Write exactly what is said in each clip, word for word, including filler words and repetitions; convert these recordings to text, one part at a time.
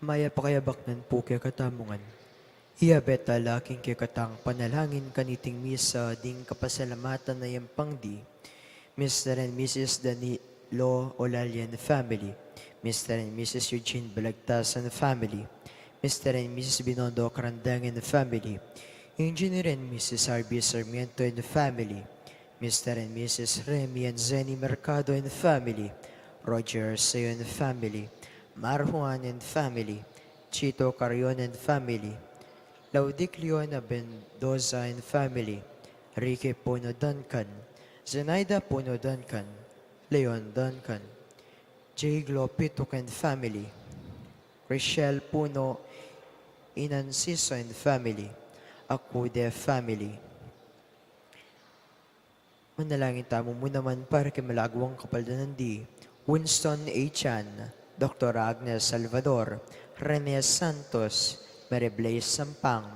Mayap a kayabak ning pu kekatamu ngan. Iyabe tala king kekatang panalangin kaniting misa ding kapasalamatan a yampang di Mister and Missus Danilo Olalla and family, Mister and Missus Eugene Balagtas and family, Mister and Missus Binondo Carandang and family, Engineer and Missus Harvey Sarmiento and family, Mister and Missus Remy and Zenny Mercado and family, Roger Arceo and family, Mar Juan and family, Chito Carrion and family, Laudic Leon Abendoza and family, Ricky Puno Duncan, Zenaida Puno Duncan, Leon Duncan, J Glo Pituk and family, Rochelle Puno Inanciso and family, Acude family. Manalangin tamu mu naman para king malagwang kapaldanan di Winston A. Chan, Doktora Agnes Salvador, Rene Santos, Mary Blaze Sampang,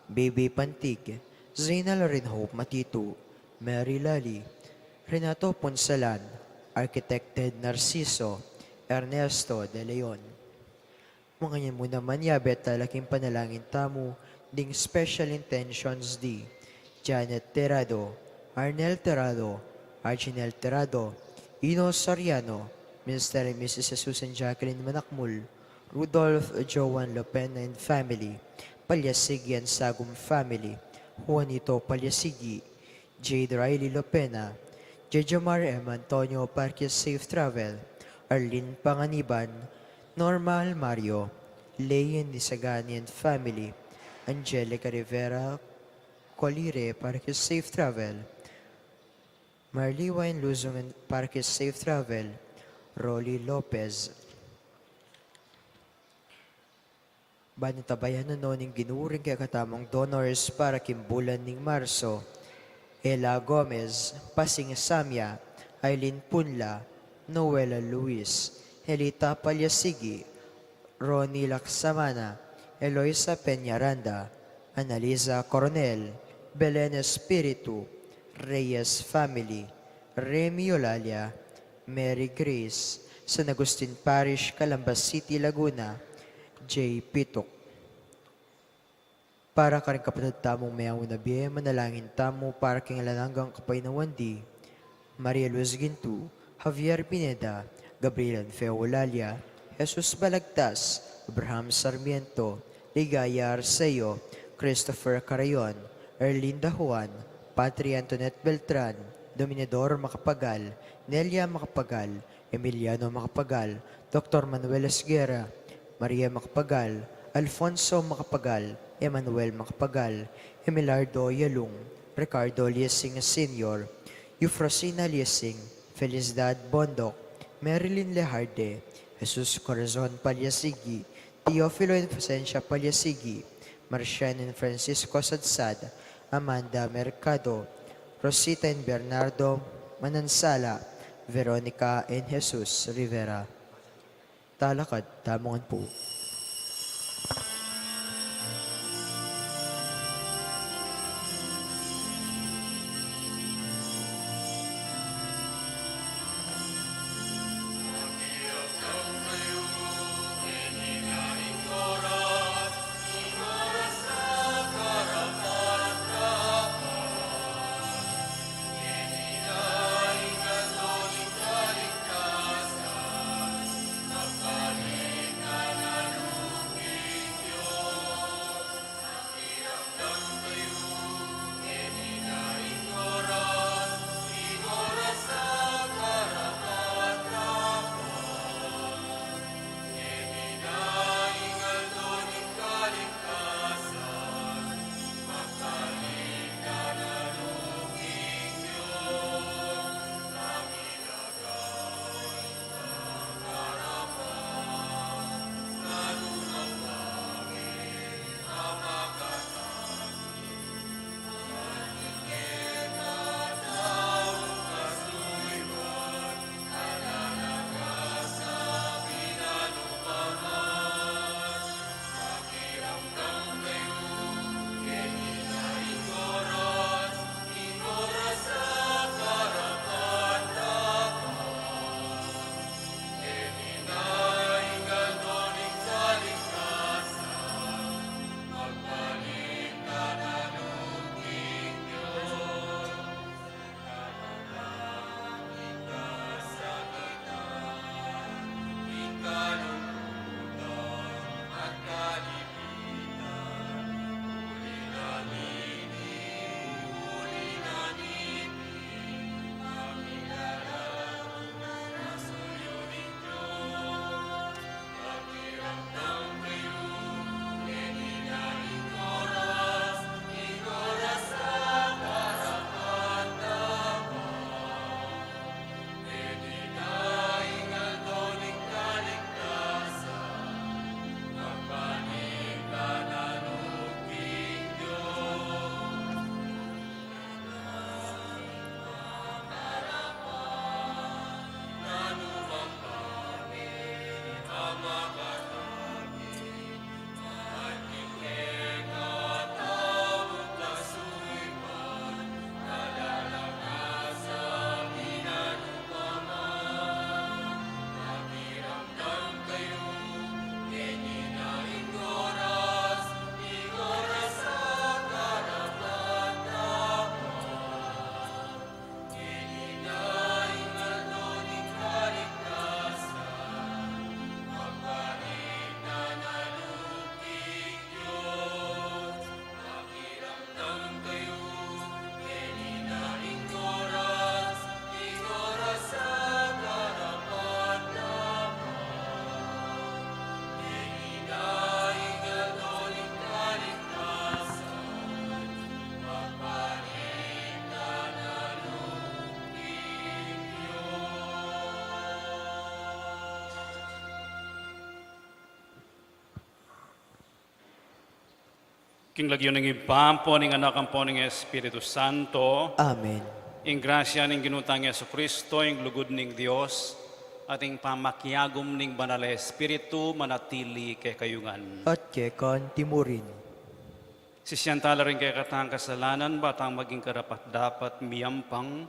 Baby Pantig, Zena Loren Hope Matitu, Mary Lali, Renato Punsalan, Architect Ted Narciso, Ernesto De Leon. Manganyan mu naman, yabe tala king panalangin tamu ding special intentions di Janet Terrado, Arnel Terrado, Arginel Terrado, Ino Soriano, Mister and Missus Jesus and Jacqueline Manakmul, Rudolph Joan Lopena and family, Palyasigi and Sagum family, Juanito Palyasigi, Jade Riley Lopena, Jejomar M. Antonio Parque, safe travel, Arlene Panganiban, Norma Almario, Leyen Isagani and family, Angelica Rivera Colire Parque, safe travel, Marliwa and Luzon and Parque, safe travel, Rolly Lopez. Ban ing tabayan no ning Ginu ring kekatamung donors para king bulan ning Marso: Ella Gomez, Pasing Samia, Aileen Punla, Noela Luis, Elita Palyasigi, Ronnie Laksamana, Eloisa Peñaranda, Annalisa Coronel, Belen Espiritu, Reyes family, Remy Olalia, Mary Grace, San Agustin Parish, Calamba City, Laguna, J. Pituk. Para karing kapatad tamung meauna bie, manalangin tamu para king alang anggang kapaynawan di Maria Luz Gintu, Javier Pineda, Gabriel and Feo Olalia, Jesus Balagtas, Abraham Sarmiento, Ligaya Arceo, Christopher Carayon, Erlinda Juan, Patri Antoinette Beltran, Dominador Macapagal, Nelia Macapagal, Emiliano Macapagal, Doktor Manuel Esguerra, Maria Macapagal, Alfonso Macapagal, Emmanuel Macapagal, Emilardo Yalung, Ricardo Liesing Senior, Eufrosina Liesing, Felicidad Bondoc, Marilyn Lejarde, Jesus Corazon Palyasigi, Teofilo Inocencia Palyasigi, Marcian and Francisco Sadsad, Amanda Mercado, Rosita and Bernardo Manansala, Veronica and Jesus Rivera. Talakad tamu ngan pu. King lagyu ning Ibpa, ampo ning Anak, ampo ning Espiritu Santo. Amen. Ing grasya ning Ginu tang Jesucristo, ing lugud ning Dios, at ing pamakiagum ning Banal a Espiritu manatili kekayu ngan. At keka naman murin. Sisian tala ring kekatang kasalanan, ba tang maging karapat-dapat miyampang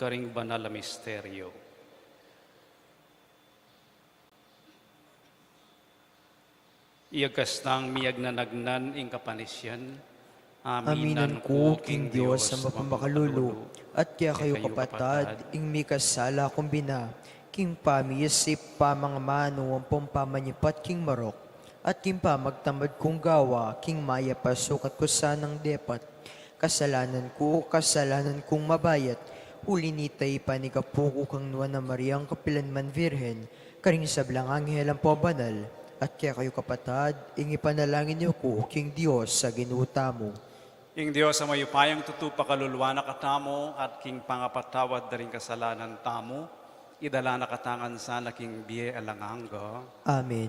karing banal a misteryo. Iyagkas tang miyagnanagnan ing kapanisian. Aminan ku king Dios a mapamakalulu, at kekayu kapatad, ing mikasala kung bina, king pamisip, pamangamanu, ampong pamanyapat king marok, at king pamagtamad kung gawa, king mayap a sukat ku sanang depat. Kasalanan ku, kasalanan kung mabayat, uli nita ipanyawad ku kang Nuan a Mariang kapilanman Virgen, karing sablang anghel ampong banal, at kekayu kapatad, ing ipanalangin yu ku king Dios a Ginu tamu. Ing Dios a mayupayang tutu pakaluluan na katamu, at king pangapatawad da ring kasalanan tamu, idala na katamu ngan sana king bie alang angga. Amen.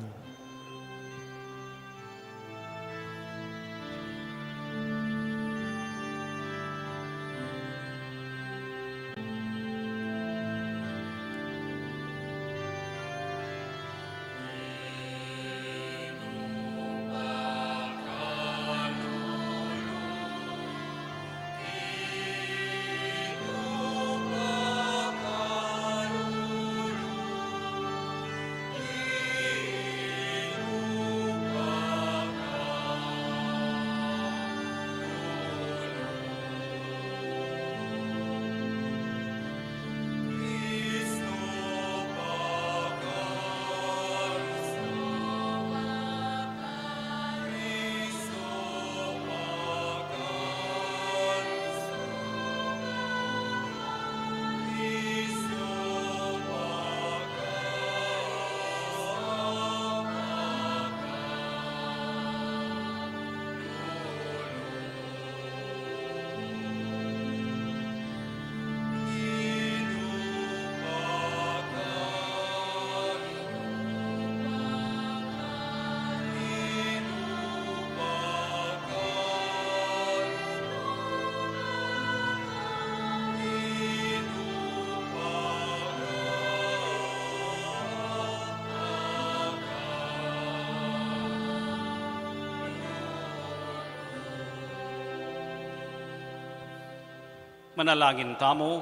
Manalangin tamu.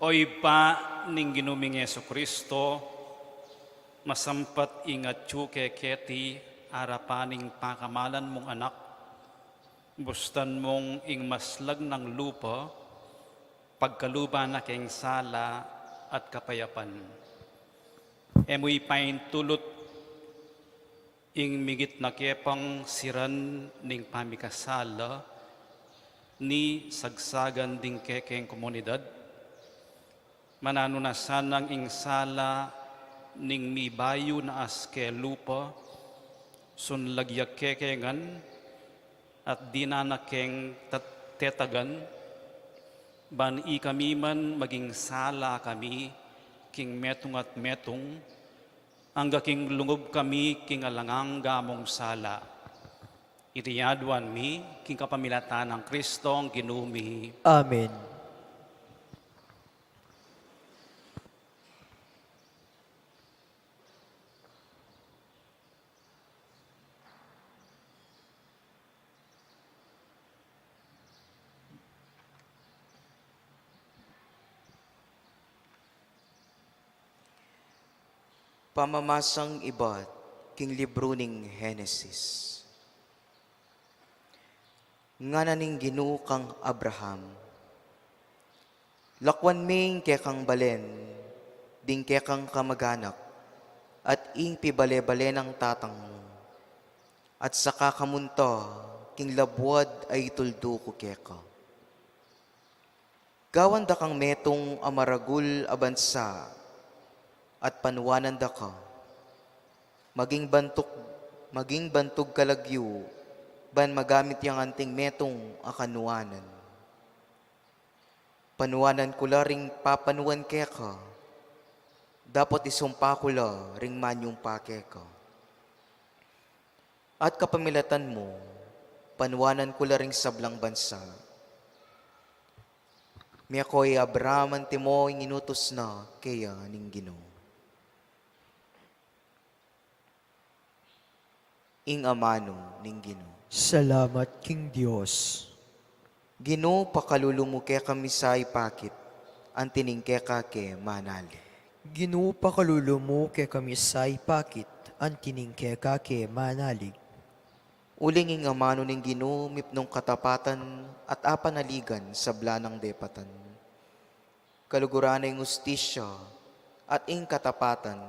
O Ibpa ning Ginu ming Jesucristo, masampat ing atyu ke keti arapan ning pakamalan mung Anak, bustan mung ing maslag nang lupa pagkaluban na keng sala at kapayapan. E mu ipaintulut ing migit na ke pang siran ning pamikasala ni sagsagan ding kekeng komunidad. Mananu na sanang ing sala ning mibayu na aske lupa, sunlag ya keke ngan, at dinan na keng tat-, tetagan, ban ikami man maging sala kami king metung at metung, angga king lungub kami king alang angga mung sala. Iti aduan mi king kapamilatan nang Kristong Ginu mi. Amen. Pamamasang ibat king libru ning Henesis. Ngana ning Ginu kang Abraham, "Lakuan me ing kekang balen, ding kekang kamaganak, at ing pibale-bale nang tatang mu, at saka ka munta king labuad a ituldu ku keka. Gawan da kang metung a maragul a bansa, at panuanan da ka. Maging bantug, maging bantug ka lagyu, ban magamit yang anting metung a kanuanan. Panuanan ku la ring papanuan keka, dapot isumpa ku la ring manyumpa keka. At kapamilatan mu, panuanan ku la ring sablang bansa. Meko i Abraham antimo ing inutus na keya ning Ginu. Ing amanu ning Ginu. Salamat king Dios. Ginu, pakalulu mu kekami sa ipakit, anti ning keka ke manalig. Ginu, pakalulu mu kekami sa ipakit, anti ning keka ke manalig. Uling ing amanu ning Ginu mipnung katapatan at apanaligan sabla nang depatan. Kaluguran na ing ustisya at ing katapatan,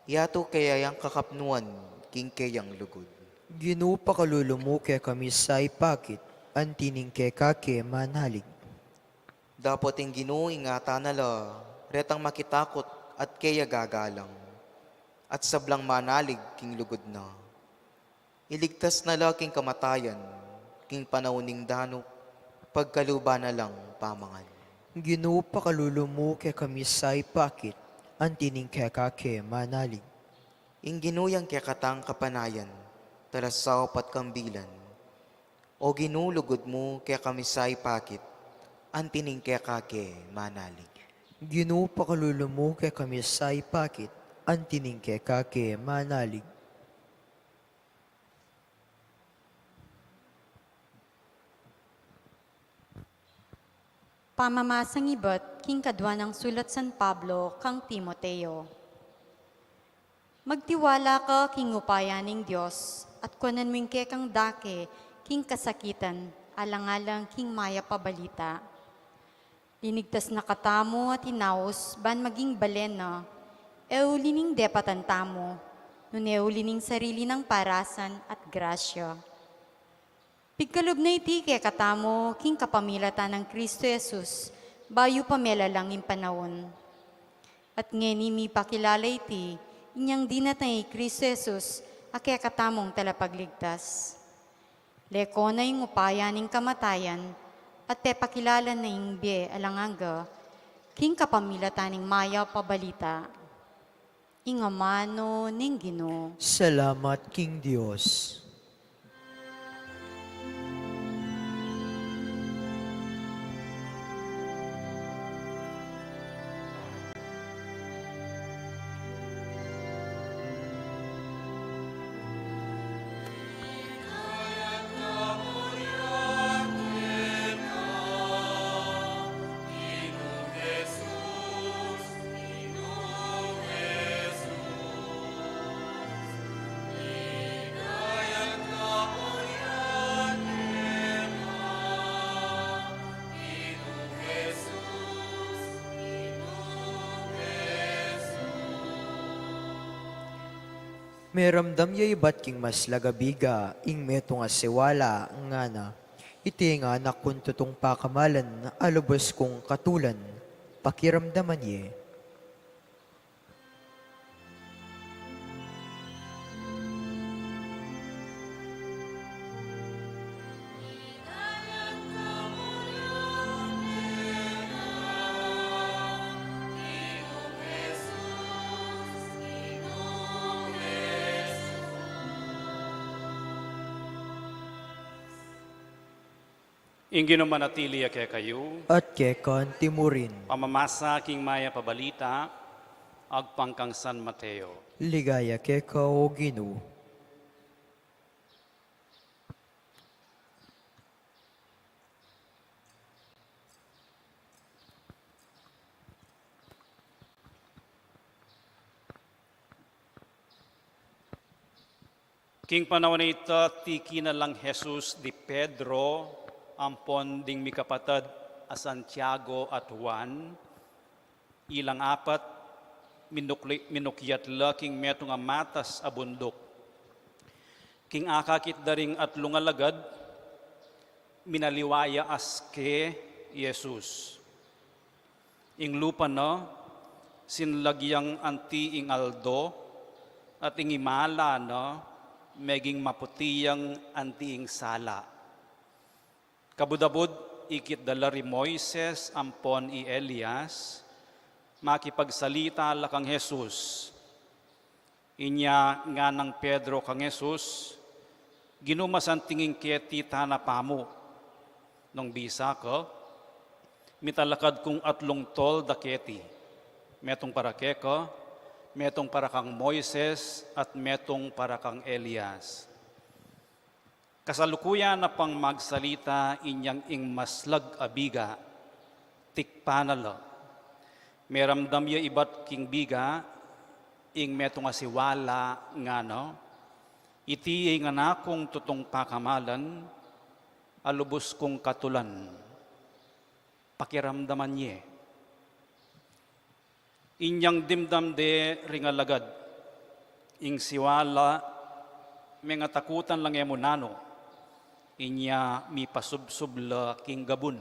yatu keya yang kakapnuan king keyang lugud. Ginu, pakalulu mu kekami sa ipakit, anti ning keka ke manalig. Dapot ing Ginu ingatan na la retang makitakut at keya gagalang, at sablang manalig king lugud na. Iligtas na la king kamatayan, king panaun ning danu, pagkaluban na lang pamangan. Ginu, pakalulu mu kekami sa ipakit, anti ning keka ke manalig. Ing Ginu yang kekatang kapanayan, talasaup at kambilan. O Ginu, lugud mu kekami sa ipakit, anti ning keka ke manalig. Ginu, pakalulu mu kekami sa ipakit, anti ning keka ke manalig. Pamamasang ibat king kadua nang sulat San Pablo kang Timoteo. Magtiwala ka king upaya ning Dios, at kuanan mu ing kekang dake king kasakitan, alang-alang king mayap a balita. Linigtas na katamu at inaus ban maging balen na, e uli ning depatan tamu, nune uli ning sarili nang parasan at grasya. Pigkalub na iti kekatamu king kapamilatan nang Kristo Jesus, bayu pa melalang ing panaun. At ngeni mipakilala iti, inyang dinatang i Kristo Jesus, a kekatamung talapagligtas. Leko na ing upaya ning kamatayan, at pepakilala na ing bie alang angga, king kapamilatan ning mayap a balita. Ing amanu ning Ginu. Salamat king Dios. Meramdam ya ibat king maslag a biga ing metung a siwala, ngana, iti ing anak kung tutung pakamalan, a lubus kung katulan, pakiramdaman ye. Ing Ginu manatili ya kekayu. At keka anti mu rin. Pamamasa king mayap a balita agpang kang San Mateo. Ligaya keka, o Ginu. King panaun a ita, tikinan lang Jesus di Pedro ampon ding mikapatad a Santiago at Juan, ilang apat, minukli-, minukyat la king metung a matas a bunduk. King akakit da ring atlung alagad, minaliwa ya aske Jesus. Ing lupa na, sinlag yang anti ing aldo, at ing imala na, meging maputi yang anti ing sala. Kabud-abud, ikit da la ri Moises ampon i Elias, makipagsalita la kang Jesus. Inya nganang Pedro kang Jesus, Ginu, masanting ing keti tana pamu. Nung bisa ka, mitalakad kung atlung tolda keti, metung para keka, metung para kang Moises, at metung para kang Elias. Kasalukuyan na pang magsalita inyang ing maslag a biga, tikpan na la. Meramdam ya ibat king biga ing metung a siwala, ngana, "Iti ing Anak kung tutung pakamalan, a lubus kung katulan." Pakiramdaman ye. Inyang dimdam de ring alagad ing siwala, mengatakutan lang e mu nanu. Inya mipasubsub la king gabun.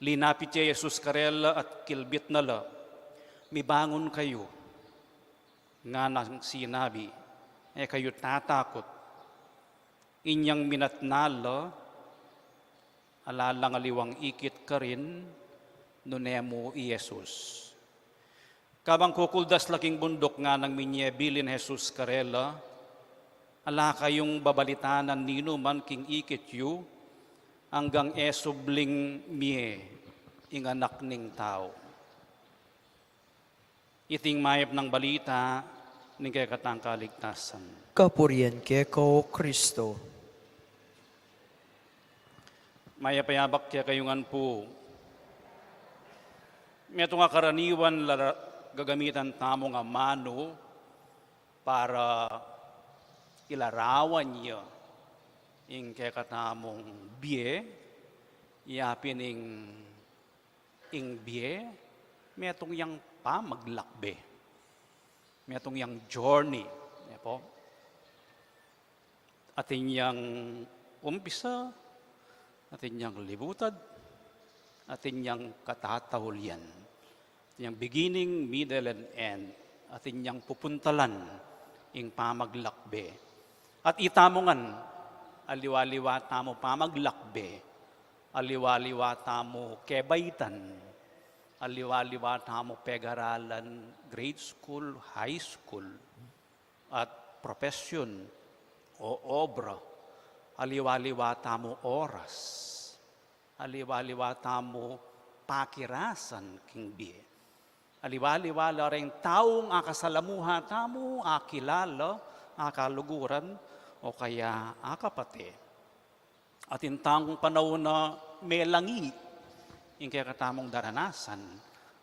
Linapit ya i Jesus karela at kilbit na la, "Mibangun kayu," nganang sinabi, "E kayu tatakut." Inyang minatna la, "Ala lang aliwang ikit karin nune mu i Jesus." Kabang kukuldas la king bunduk, nganang minye bilin Jesus karela, "Ala kayung babalitanan ninuman king ikit yu, anggang e subling mie ing Anak ning Tau." Iting mayap nang balita ning kekatang kaligtasan. Kapurian keka, O Kristo. Mayap a abak kekayu ngan pu. Metung a karaniwan la gagamitan tamung amanu para ilarawan ya ing kekatamung bie, ya pin ing ing bie, metung yang pamaglakbe. Metung yang journey, e pu? Atin yang umpisa, atin yang libutad, atin yang katatahul yan. Atin yang beginning, middle, and end. Atin yang pupuntalan ing pamaglakbe. At itamu ngan, aliwa-liwa tamu pamaglakbe, aliwa-liwa tamu kebaitan, aliwa-liwa tamu pegaralan, grade school, high school, at profession o obra, aliwa-liwa tamu oras, aliwa-liwa tamu pakirasan king bie. Aliwa-liwa la ring taung akasalamuha tamu, akilala, akaluguran, o kaya akapate. Atin tang panaun a melangi ing kekatamung daranasan,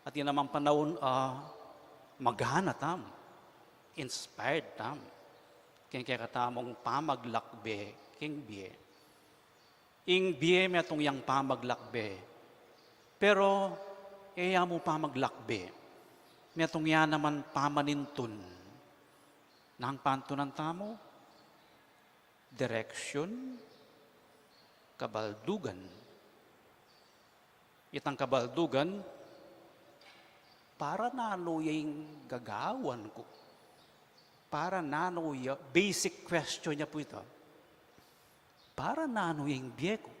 atin namang panaun a magana tamu, inspired tamu, king kekatamung pamaglakbe king bie. Ing bie metung yang pamaglakbe. Pero e ya mu pamaglakbe. Metung ya naman pamanintun. Nang pantunan tamu, direksyon, kabaldugan. Itang kabaldugan, para nanu ya ing gagawan ku? Para nanu ya? Basic question ya pu ita. Para nanu ya ing bie ku?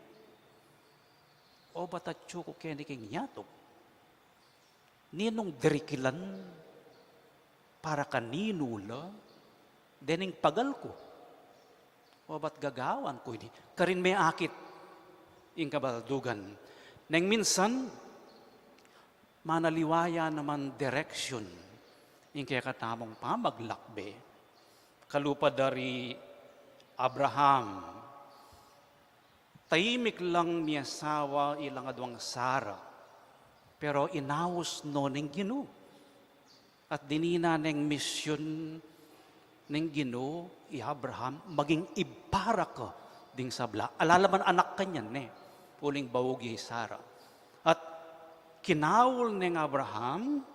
Obat atyu ku keni king yatu? Ninung dirikilan? Para kaninu la? Dening pagal ku? Obat gagawan ku ini? Karin me akit ing kabaldugan. Neng minsan, manaliwa ya naman direksyon ing kekatamung pamaglakbe. Kalupa da ri Abraham, taimik lang miasawa ilang aduang Sara, pero inaus no ning Ginu. At dinina neng misyun ning Ginu i Abraham, maging ibpa ra ka ding sabla. Ala la man anak kanyan, ne, uling baug ya i Sara. At kinaul neng Abraham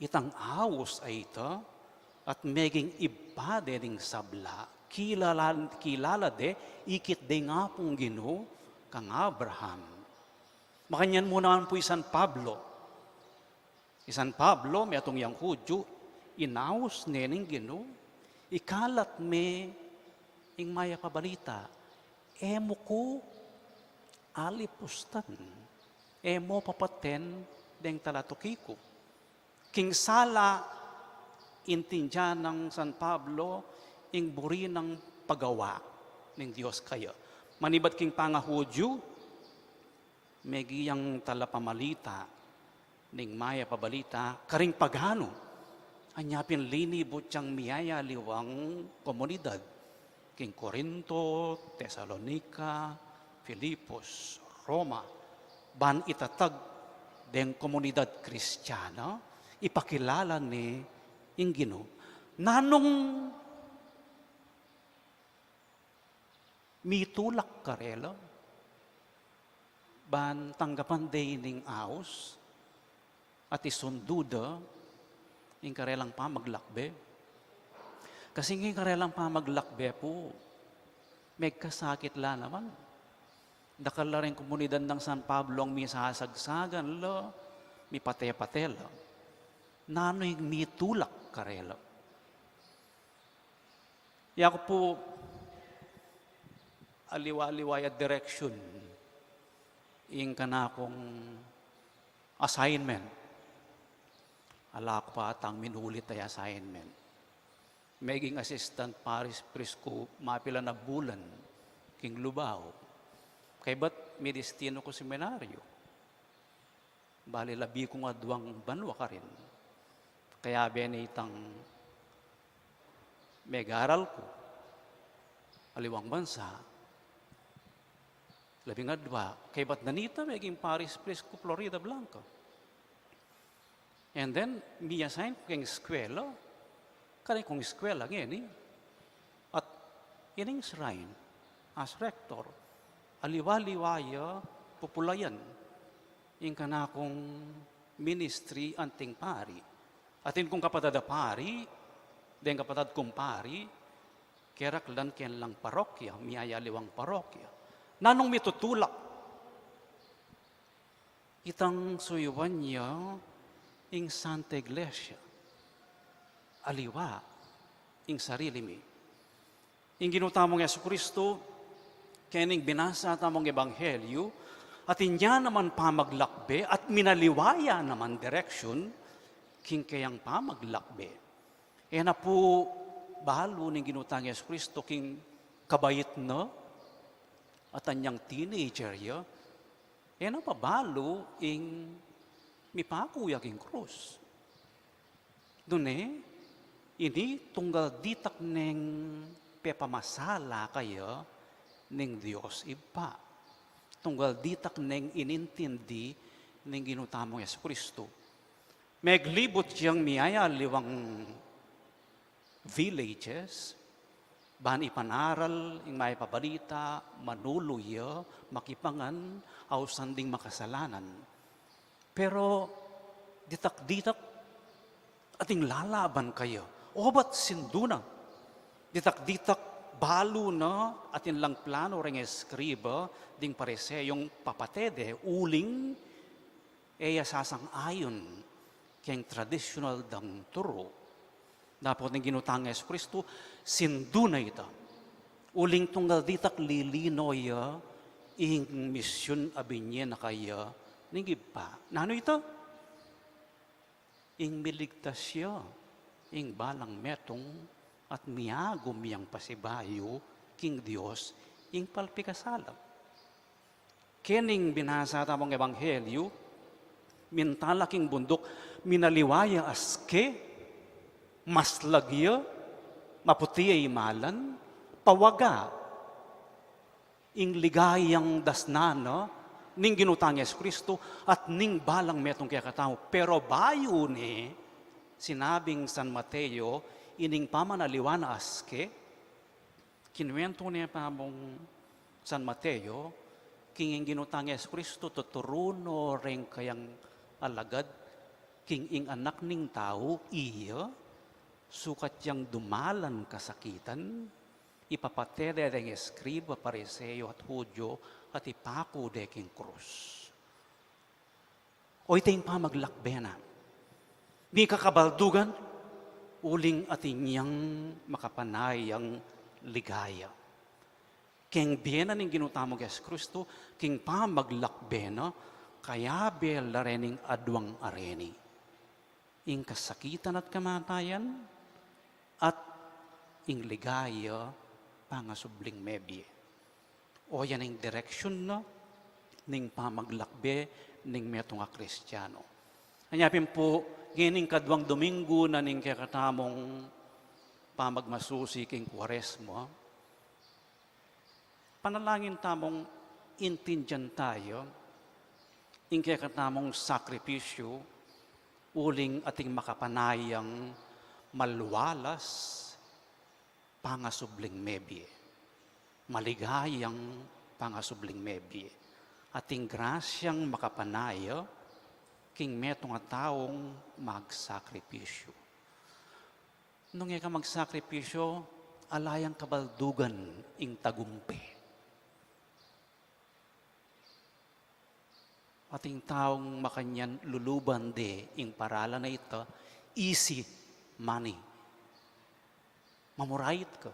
itang aus a ita, at meging ibpa de ding sabla. Kilala, kilala de, ikit de ing Apung Ginu kang Abraham. Makanyan mu naman pu i San Pablo. I San Pablo, metung yang Hudyu, inaus ne ning Ginu, ikalat me ing mayap a balita. E mu ku alipustan, e mu papaten deng talatuki ku. King sala, intindian nang San Pablo ing buri nang pagawa ning Dios kaya. Manibat king pangahudyu, meging talapamalita ning mayap a balita karing pagano. Anya pin linibut yang miyayaliwang komunidad, king Corinto, Tesalonica, Filipos, Roma, ban itatag deng komunidad Kristiana, ipakilala ne ing Ginu. Nanung mitulak karela ban tanggapan de ning aus at isundu da ing karelang pamaglakbe. Kasi ing karelang pamaglakbe pu, megkasakit la naman. Dakal la ring komunidad nang San Pablo ang misasagsagan la, mipate-pate la. Nanu ing mitulak karela? Yaku pu aliwa-liwa ya direksyun ing kanakung assignment. Ala ku pa atang minulit a assignment. Meging assistant parish priest ku mapilan a bulan king Lubao. Kaybat midestinu ku seminaryo. Bale, labi kung aduang banua karin. Kayabe ne itang megaral ku, aliwang bansa, labing adua, kaybat na nita, meging parish priest ku Floridablanca. And then, mi-assign ku keng eskwela, karin kung eskwela ngeni, at ining shrine, as rector, aliwa-liwa ya pupulayan ing kanakung ministry anting pari. Atin kung kapatad a pari, deng kapatad kung pari, keraklan keng parokya, miyayaliwang parokya. Nanung mitutulak? Itang suyuan ya ing Santa Iglesia. Aliwa ing sarili mi. Ing Ginu tamung Jesucristo, kening binasa tamung ebanghelyu, atin ya naman pamaglakbe at minaliwa ya naman direksyun king keyang pamaglakbe. E na pu balu ning Ginu tang Jesucristo king kabait na at anyang teenager ya, e na pa balu ing mipaku ya king krus. Nune, ini tunggal ditak neng pepamasala kaya ning Dios Ibpa. Tunggal ditak neng inintindi ning Ginu tamung Jesucristo. Meglibut yang miyayaliwang villages, ban ipanaral ing mayap a balita, manulu ya, makipangan, ausan ding makasalanan. Pero ditak-ditak ating lalaban kaya. Obat sindu na. Ditak-ditak balu na atin lang plano reng eskriba ding Pariseyong papate de uling e ya sasang-ayun keng tradisyonal dang turu. Dapot ning Ginu tang Jesucristo, sindu na ita. Uling tunggal ditak lilino ya ing misyun a binye na kaya ning Ibpa. Nanu ita? Ing miligtas ya ing balang metung at miagum yang pasibayu king Dios ing palpikasala. Kening binasa tamung ebanghelyu, minta la king bunduk, minaliwa ya aske, maslag ya, maputi ya imalan, pawaga ing ligayang dasnan na ning Ginu tang Jesucristo at ning balang metung kekatau. Pero bayu ne, sinabing San Mateo, ining pamanaliwa na aske, kinuwentu ne pa mung San Mateo, king ing Ginu tang Jesucristo tuturu no reng kayang alagad, king ing Anak ning Tau, iya, sukat yang dumalan kasakitan, ipapate de deng eskriba, Pariseo at Hudyo, at ipaku de king krus. O ita ing pamaglakbe na. Di kakabaldugan, uling atin yang makapanayang ligaya. Keng bie na ning Ginu tamung Jesucristo, king pamaglakbe na, kayabe la rening aduang areni. Ing kasakitan at kamatayan, at ing ligaya pangasubling mebie. O yan ing direksyun na ning pamaglakbe ning metung a Kristiano. Anya pin pu, ngening kaduang Domingo na ning kekatamung pamagmasusi king Kuaresma, panalangin tamung intindian tayu ing kekatamung sakripisyu uling ating makapanayang malualas pangasubling mebie, maligayang pangasubling mebie, ating grasyang makapanaya king metung a taung magsakripisyu. Nung e ka magsakripisyu, ala yang kabaldugan ing tagumpe. Ating taung makanyan luluban de ing paralan a ita, easy money. Mamurait ka.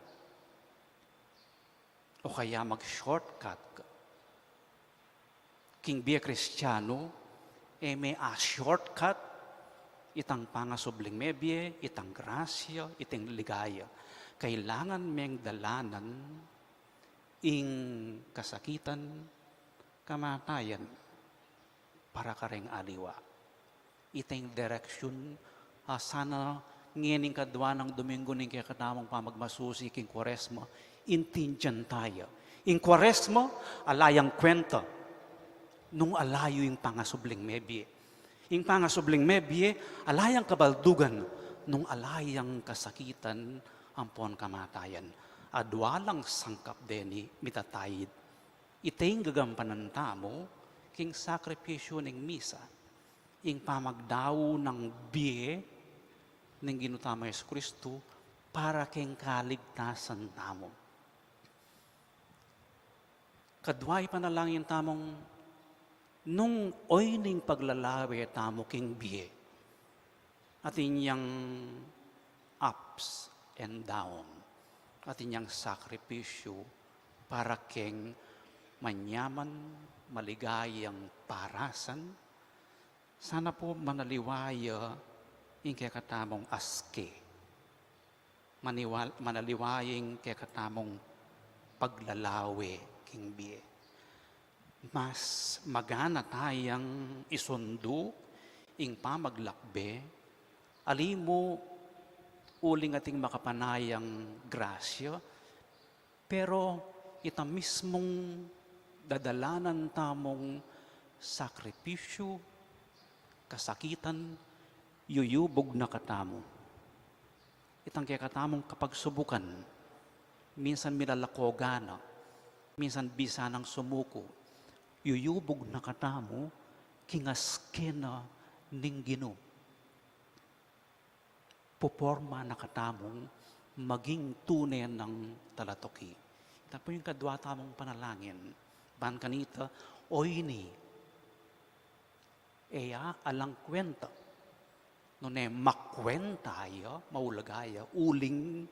O kaya mag-shortcut ka. King bie Kristianu, e me a-shortcut itang pangasubling mebie, itang grasya, itang ligaya. Kailangan meng dalanan ing kasakitan, kamatayan para kareng aliwa. Ita ing direksyun a sana ngening kadua nang Domingo ning kekatamung pamagmasusi king Kuaresma, intindian taya. Ing Kuaresma, ala yang kwenta nung ala yu ing pangasubling mebie. Ing pangasubling mebie, ala yang kabaldugan nung ala yang kasakitan ampon kamatayan. Adua lang sangkap deni mitataid. Ita ing gagampanan tamu king sakripisyu ning misa, ing pamagdau nang bie ning Ginu tamu Jesucristo para king kaligtasan tamu. Kadua ipanalangin tamung nung oyni ing paglalawe tamu king bie, atin yang ups and down, atin yang sakripisyu para keng manyaman, maligayang parasan. Sana pu manaliwa ya ing kekatamung aske. Maniwal-, manaliwa ya ing kekatamung paglalawe king bie. Mas magana tayang isundu ing pamaglakbe, ali mu uling ating makapanayang grasya, pero ita mismung dadalanan tamung sakripisyu, kasakitan, yuyubug na katamu. Itang kekatamung kapagsubukan, minsan milalakogan na, minsan bisa nang sumuku, yuyubug na katamu king aske na ning Ginu. Poporma na katamung maging tune nang talatoki. Ita pu ing kadua tamung panalangin. Ban kanita, oyni, e ya alang kwenta. Nune makwenta ya, maulaga ya, uling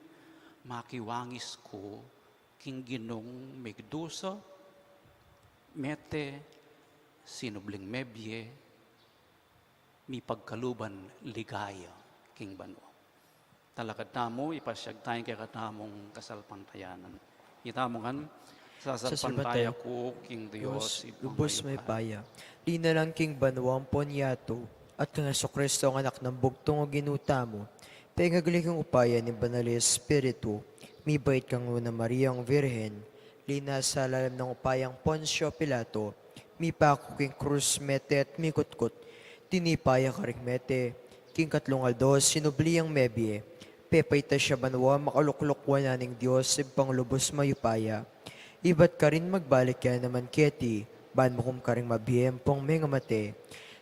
makiwangis ku king Ginung migdusa, mete, sinubling mebie, mipagkaluban ligaya king banua. Talakad tamu, ipasiag taya ing kekatamung kasalpantayanan. Itamu ngan, sasalpantaya ku king Dios, Ibpang mayupaya. Linalang king banua ampon yatu, at kang Jesucristo, ang Anak nang Bugtung a Ginu tamu, pengagli king upaya ning Banal a Espiritu, mibait kang Nuan a Mariang Virgen, linasa lalam nang upayang Poncio Pilato, mipaku king krus, mete at mikutkut, tinipa ya karing mete, king katlung aldo sinubli yang mebie, pepaitas ya banua, makalukluk wanan ning Dios Ibpang lubus mayupaya. Ibat karin magbalik ya naman keti, ban mukum karing mabie ampong mengamate.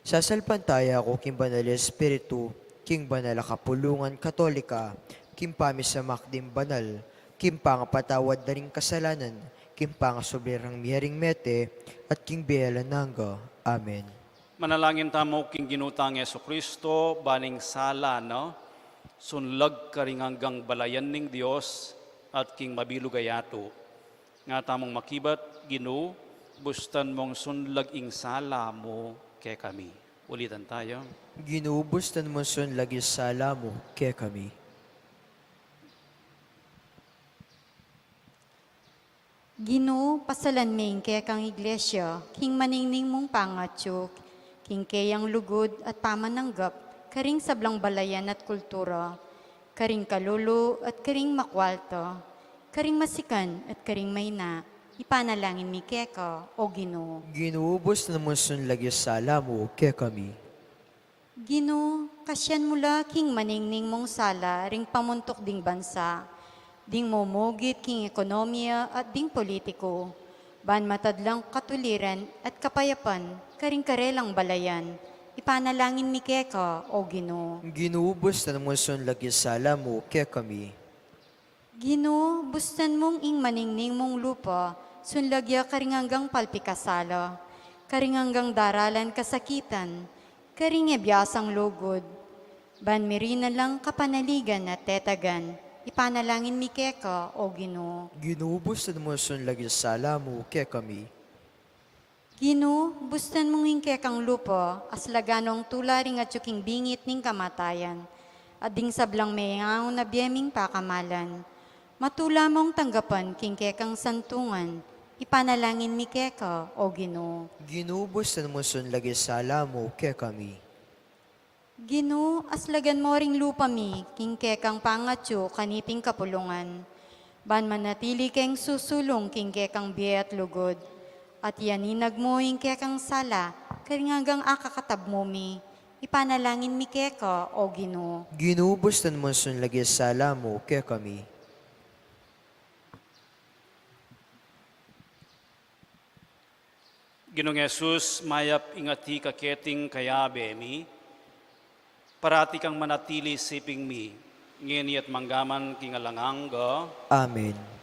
Sasalpantaya ku king Banal a Espiritu, king banal a kapulungan Katolika, king pamisamak ding banal, king pangapatawad da ring kasalanan, king pangasubli rang mie ring mete, at king bie alang angga. Amen. Manalangin tamu king Ginu tang Jesucristo, ban ing sala na sunlag karing anggang balayan ning Dios at king mabilug a yatu. Nga tamung makibat, Ginu, bustan mung sunlag ing sala mu kekami. Ulitan taya. Ginu, bustan mung sunlag ing sala mu kekami. Ginu, pasalan me ing kekang Iglesia king maningning mung pangatyu king keyang lugud at pamananggap karing sablang balayan at kultura, karing kalulu at karing makwalta, karing masikan at karing maina, ipanalangin mi keka, O Ginu. Ginu, bustan mu sun lagyu sala mu kekami. Ginu, kasian mu la king maningning mung sala ring pamuntuk ding bansa, ding mumugit king ekonomiya at ding politiku, ban matadlang katuliran at kapayapan karing karelang balayan, ipanalangin mi keka, O Ginu. Ginu, bustan mu sun lagyu sala mu kekami. Ginu, bustan mung ing maningning mung lupa, sun lagya karing anggang palpikasala, karing anggang daralan kasakitan, karing e biasang lugud, ban mirinan lang kapanaligan at tetagan, ipanalangin mi keka, O Ginu. Ginu, bustan mu sun lagyu sala mu kekami. Ginu, bustan mung ing kekang lupa, aslagan nong tula ring atyu king bingit ning kamatayan, at ding sablang mengaun a bie ming pakamalan. Matula mong tanggapan king kekang santungan, ipanalangin mi keka, O Ginu. Ginu, bustan mu sun lagyu sala mu kekami. Ginu, aslagan mo ring lupa mi king kekang pangatyu kaniting kapulungan, ban manatili keng susulung king kekang bie at lugud, at yaninag mu ing kekang sala karing anggang akakatab mu mi, ipanalangin mi keka, O Ginu. Ginu, bustan mu sun lagyu sala mu kekami. Ginung Jesus, mayap ing atiu ka keting kayabe mi, parati kang manatili siping mi, ngeni at manggaman king alang angga. Amen.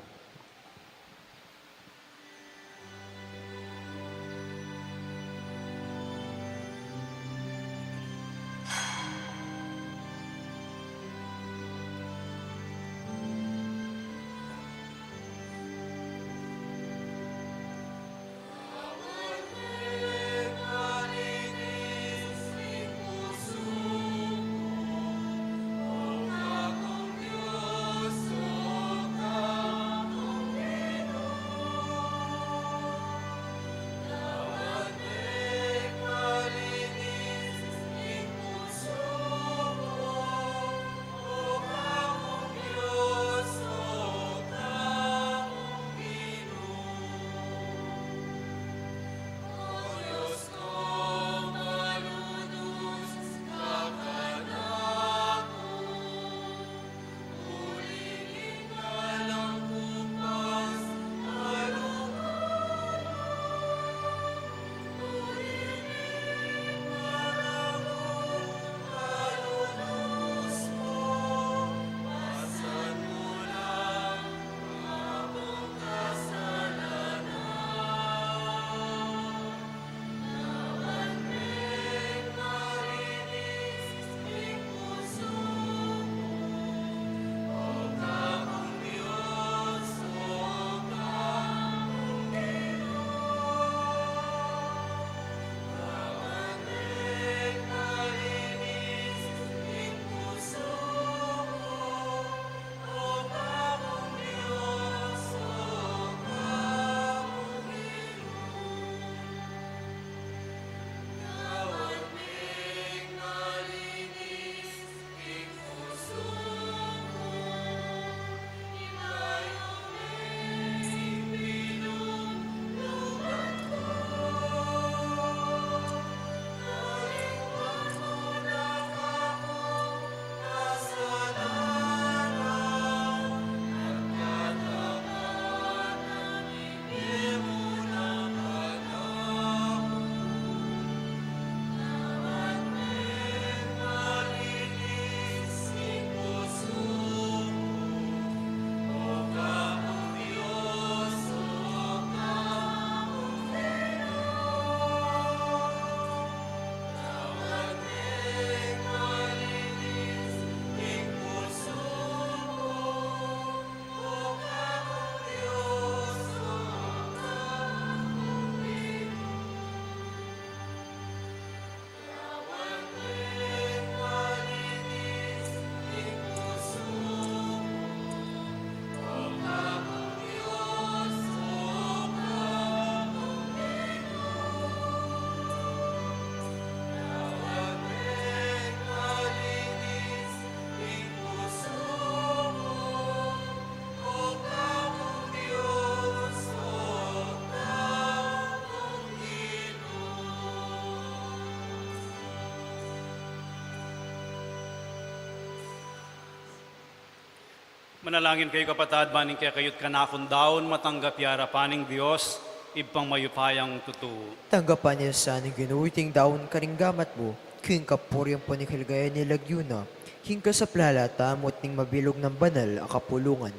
Manalangin kayu, kapatad, ban ing kekayu't kanakung daun matanggap ya arapan ning Dios, Ibpang mayupayang tutu. Tanggapan na sa ning Ginu iting daun karing gamat mu, king kapurian ampon king kaligayan ning lagyu na, king kasaplalan tamu at ning mabilug nang banal a kapulungan.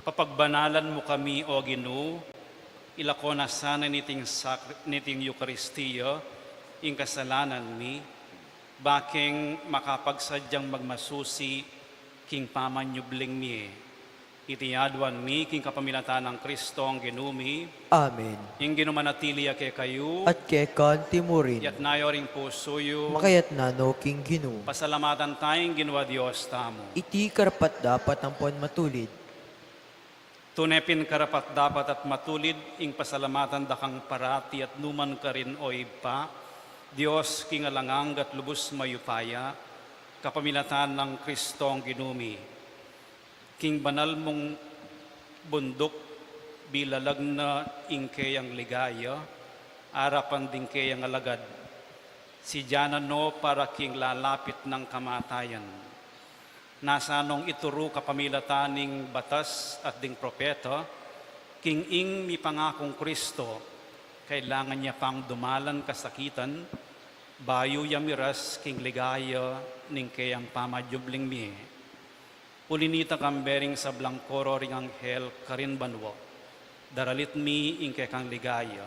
Papagbanalan mu kami, O Ginu, ilako na sana niting sakri-, niting Eukaristia ing kasalanan mi, bakeng makapagsadyang magmasusi king pamanyubling mi. Iti aduan mi king kapamilatan nang Kristong Ginu mi. Amen. Ing Ginu manatili ya kekayu. At keka antimurin. Iyatas yu ring pusu yu. Makayatas no king Ginu. Pasalamatan taya ing Ginu a Dios tamu. Iti karapat-dapat ampon matulid. Tune pin karapat-dapat at matulid ing pasalamatan da kang parati at nu man karin, O Ibpa, Dios king alang angga at lubus mayupaya, kapamilatan nang Kristong Ginu mi. King banal mung bunduk, bilalag na ing keyang ligaya, arapan ding keyang alagad. Sidyanan no para king lalapit nang kamatayan. Nasa nong ituru kapamilatan ning batas at ding propeta, king ing mipangakung Kristo, kailangan ya pang dumalan kasakitan, bayu ya miras king ligaya ning keyang pamanyubling mie. Uli nita, kambe ring sablang koro ring anghel karin banua, daralit mi ing kekang ligaya,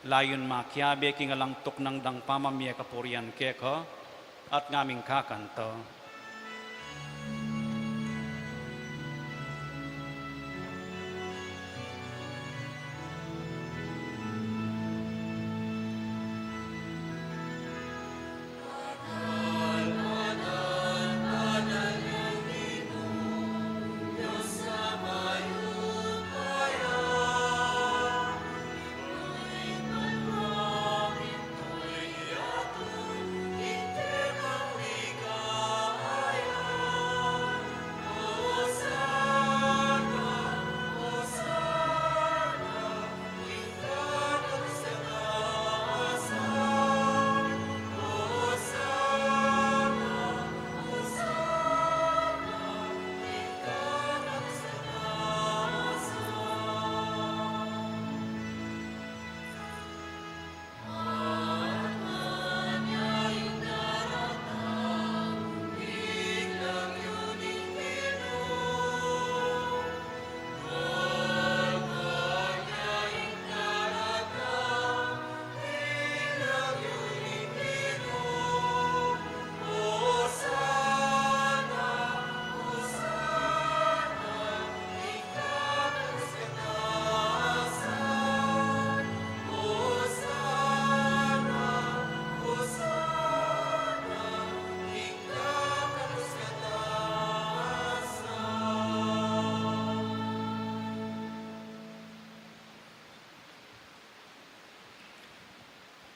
layun makiabe king alang tuknang dang pamamie kapurian keka, at ngaming kakanta.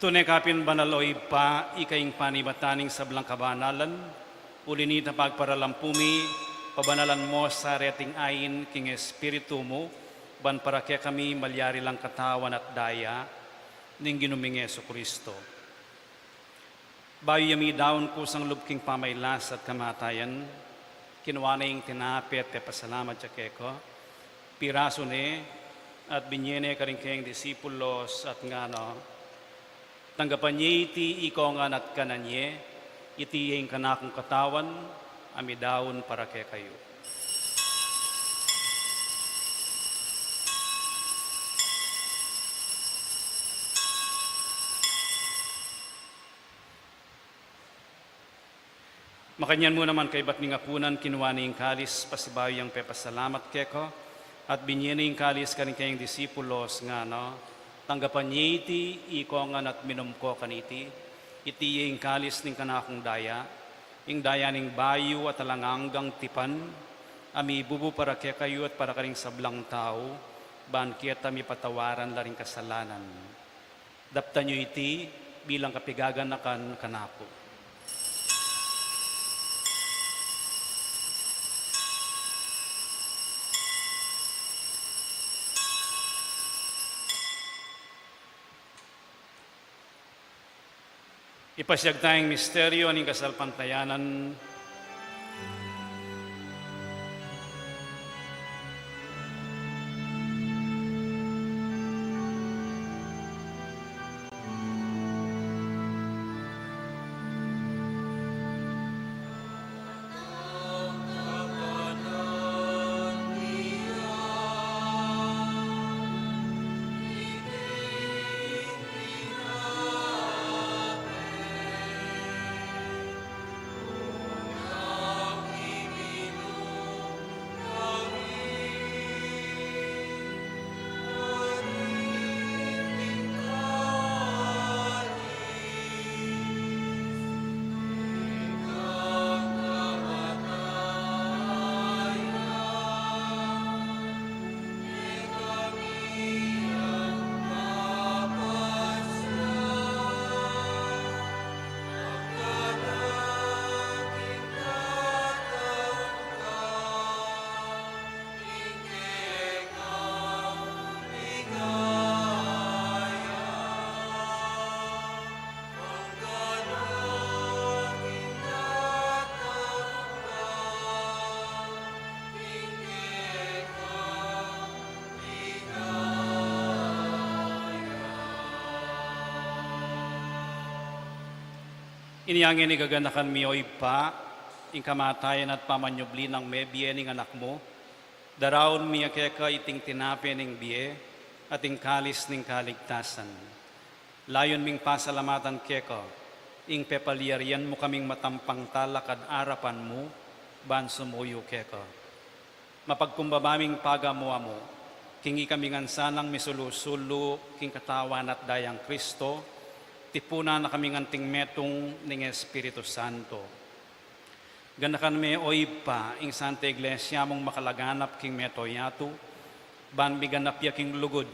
Tune ka pin banal, o Ibpa, ika ing panibatan ning sablang kabanalan, uli nita pagparalan pu mi, pabanalan mo sa reting ain king Espiritu mu, ban para kekami malyari lang katawan at daya ning Ginu ming Jesucristo. Bayu ya midaun kusang lub king pamailas at kamatayan, kinua ne ing tinape at pepasalamat ya keka, pirasu ne, at binye ne karing kayang disipulos, at ngana, tanggapan ye iti ikongan at kanan ye, iti ing kanakung katawan, a midaun para kekayu. Makanyan mu naman kaybat ning apunan, kinua ne ing kalis, pasibayu yang pepasalamat keka, at binye ne ing kalis karing kayang disipulos, ngana, tanggapan ye iti ikongan at minum ko kaniti, iti ye ing kalis ning kanakung daya, ing daya ning bayu at alang anggang tipan, a mibubu para kekayu at para karing sablang tau, ban keta mipatawaran la ring kasalanan. Daptan yu iti bilang kapigaganakan kanaku. Ipasiag taya ing misteryo ning kasalpantayanan. Inya ngeni gaganakan mi, O Ibpa, ing kamatayan at pamanyubli nang mebie ning Anak mu, daraun mi keka iting tinape ning bie at ing kalis ning kaligtasan. Layun ming pasalamatan keka ing pepalyarian mu kaming matampang talakad arapan mu ban sumuyu keka. Mapagkumbaba ming pagamu-amu king ikami ngan sanang misulu-sulu king Katawan at Dayang Kristo, tipunan na kami ngan anting metung ning Espiritu Santo. Ganakan me, O Ibpa, ing Santa Iglesia mung makalaganap king mabilug a yatu, ban miganap ya king lugud,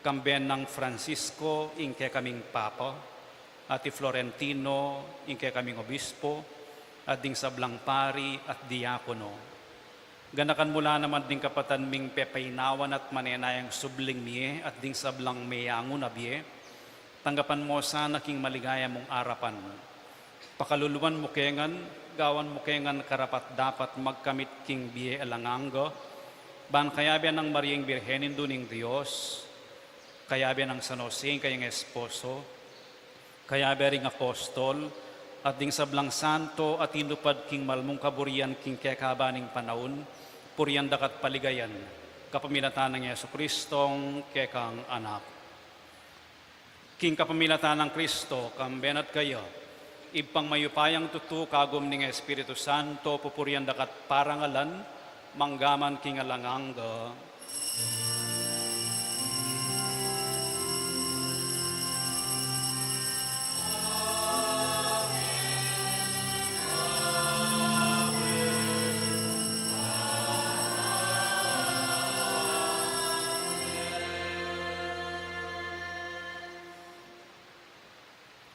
kambe nang Francisco ing kekaming Papa, at i Florentino ing kekaming Obispo, at ding sablang pari at diakono. Ganakan mu la naman ding kapatad ming pepainawan at manenayang subling mie at ding sablang meyangu na bie, tanggapan mu sana king maligaya mung arapan. Pakaluluan mu ke ngan, gawan mu ke ngan karapat-dapat magkamit king bie alang angga, ban kayabe nang Mariang Birhen, Indu ning Dios, kayabe nang San Jose ing kayang esposo, kayabe ring apostol, at ding sablang santo a tinupad king malmung kaburian king kekaban ning panaun, purian da ka at paligayan, kapamilatan nang Jesucristong kekang Anak. King kapamilatan nang Kristo, kambe na at kaya, Ibpang mayupayang tutu, kagum ning Espiritu Santo, pupurian da ka at parangalan, manggaman king alang angga.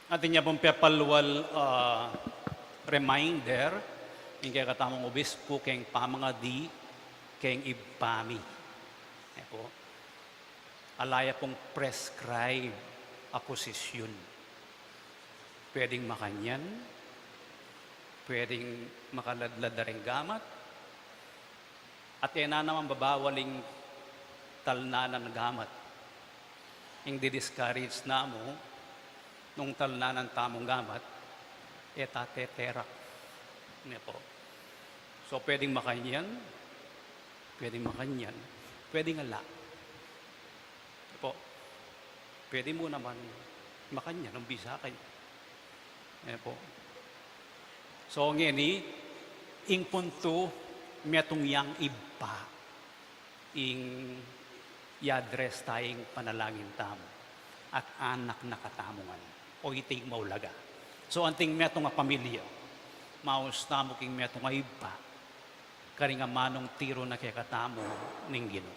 Atin ya pung pepalwal, ah, reminder ing kekatamung obispu keng pamangadi keng Ibpa mi. E pu, ala ya pung prescribe a posisyun. Pwedeng makanyan, pwedeng makaladlad da ring gamat, at e na naman babawal ing talnan na gamat. Ing di-discourage na mu, nung talnan na tamung gamat, e ta teterak. Ne pu. So, pwedeng makanyan, pwedeng makanyan, pwedeng ala. Pu, pwede mu naman makanyan nung bisa kayu. E pu. So, ngeni, ing puntu, metung yang Ibpa ing i-address ta ing panalangin tamu, at anak na katamu ngan. O, iti ing maulaga. So, anting metung a pamilya, maus tamu king metung a Ibpa, karing amanung tiru na kekatamu ning Ginu.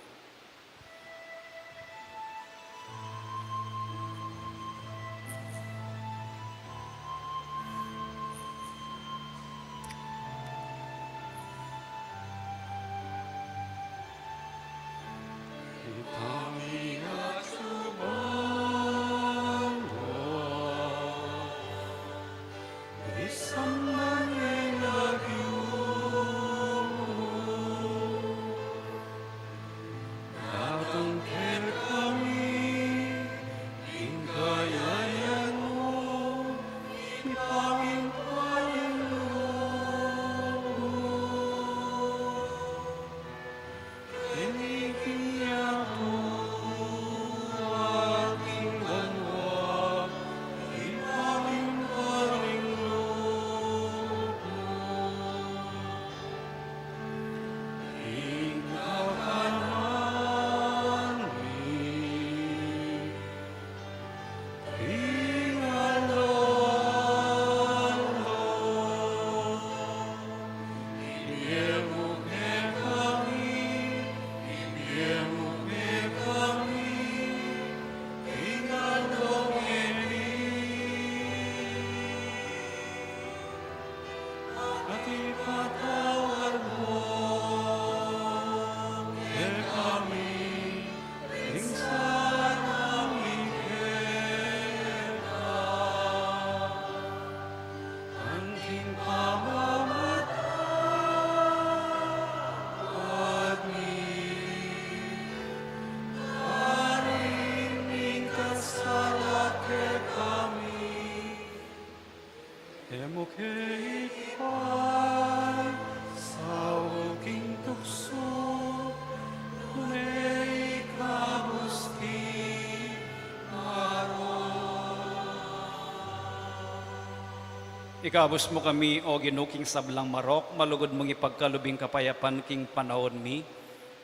Ikabus mu kami, O Ginu, king sablang marok, malugud mung ipagkalub ing kapayapan king panaun mi,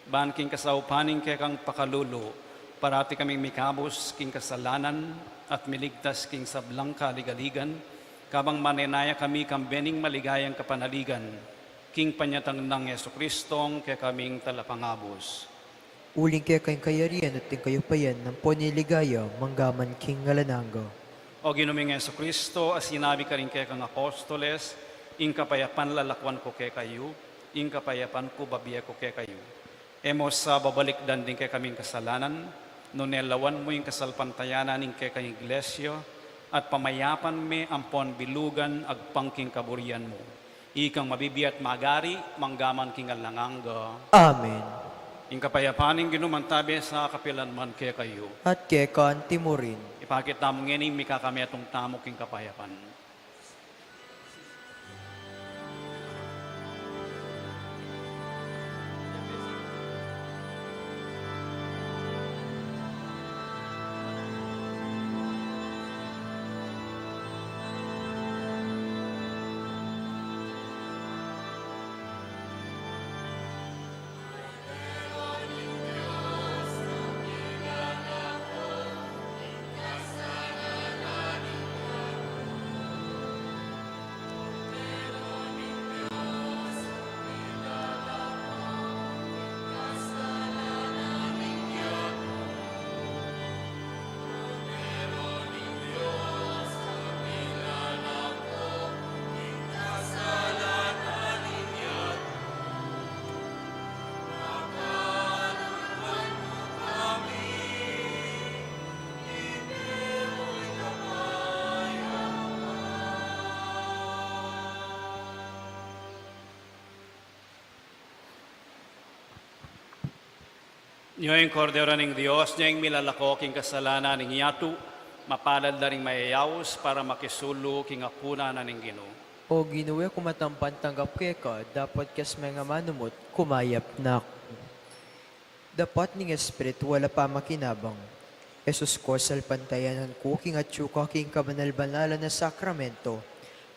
ban king kasaupan ning kekang pakalulu, parati kaming mikabus king kasalanan at miligtas king sablang kaligaligan, kabang manenaya kami king bening maligayang kapanaligan, king panyatang nang Jesucristo, ing kekaming Talapangabus. Uling keka ing kayarian at ing kayupayan, ampon ing ligaya, mangga man king alang angga. O Ginu ming Jesucristo, a sinabi karing kekang apostoles, ing kapayapan lalakuan ku kekayu, ing kapayapan ku bibie ku kekayu. E mu sa babalikdan ding kekaming kasalanan, nune lawan mu ing kasalpantayanan ning kekang Iglesia, at pamayapan me ampon bilugan agpang king kaburian mu. Ikang mabibie at magari, mangga man king alang angga. Amen. Ing kapayapan ning Ginu mantabe sa kapilan man kekayu. At keka anti mu rin. Ipakit tamu ngeni ing mikakametung tamu king kapayapan. Nyo ing Kordero ning Dios, nyo ing milalako king kasalanan ning yatu, mapalad la ring mayayaus para makisulu king apunan na ning Ginu. O Ginu, e ku matampan tanggap keka, dapot kayang manumut, kumayap na ku. Dapat ning espiritual a pamakinabang. Jesus ku, salpantayanan ku king atyu ka king kabanal-banalan a sakramento,